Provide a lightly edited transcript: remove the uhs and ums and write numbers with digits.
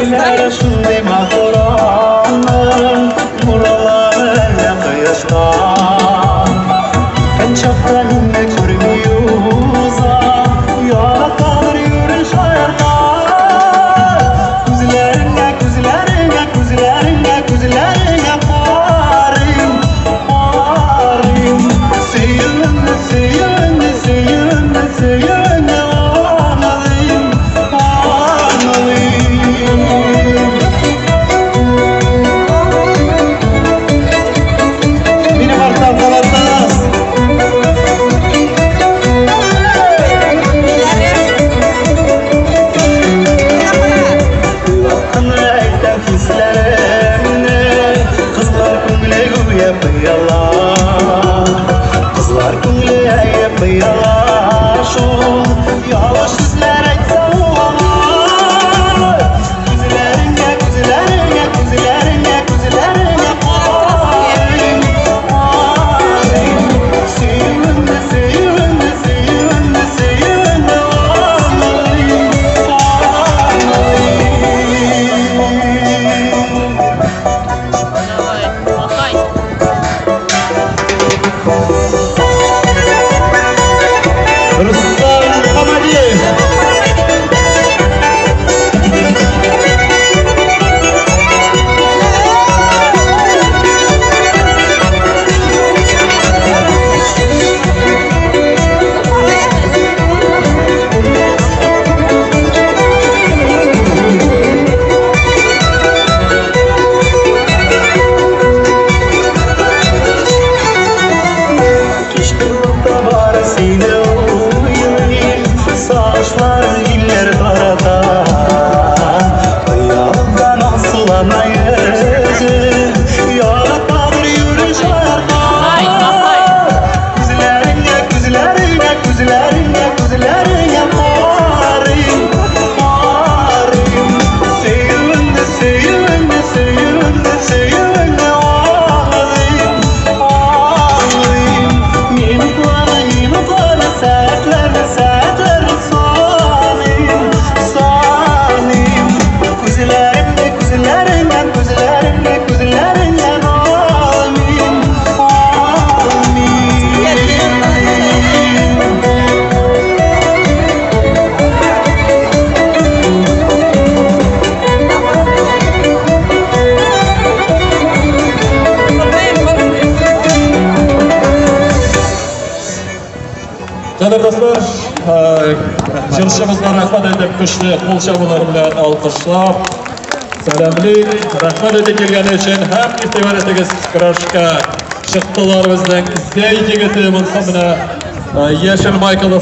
Күзләре шундый матур аның, Нурлары әллә кояштан. Үткән чакта мине күрми уза, Яратадыр йөрен шаярта. Күзләреңә, күзләреңә, күзләреңә, күзләреңә карыйм, карыйм. Сөюемне, сөюемне, сөюемне, сөюемне аңлыйм, аңлыйм. Минем арттан кабатлагыз. Уйлап әйтәм хисләремне, Кызлар күңеле гүя пыяла. Кызлар күңеле әйе пыяла шул, Ялгыш сүзләр әйтсә ул аңа. Күзләреңә, күзләреңә, күзләреңә, күзләреңә карыйм, карыйм. Сөюемне, сөюемне, сөюемне, сөюемне аңлыйм, аңлыйм. Давай, махай. Рустам Хамадиев. Кичке бары сине уйлыйм, Сагышлар җилләр тарата. Хыялдан асылана йөзем, Яратадыр йөреш шаярта. Махай, махай. Күзләреңә, күзләреңә, күзләреңә, күзләреңә карыйм, карыйм. Сөюемне, сөюемне, сөюемне, сөюемне аңлыйм, аңлыйм. Минутларны, минутларны, сәгатьләрне, сәгатьләрне саныйм, саныйм. Күзләремне, күзләреңнән, күзләремне, күзләреңнән алмыйм, алмыйм. Кадерле дуслар, җырчыбызга рәхмәт әйтеп, көчле кул чабулар белән алкышлап, сәламлик, рәхмәт әйтеп килгәне өчен һәм игътибар итегез, көрәшкә чыктылар безнең Зәй егете, монысы менә яшел майкалы.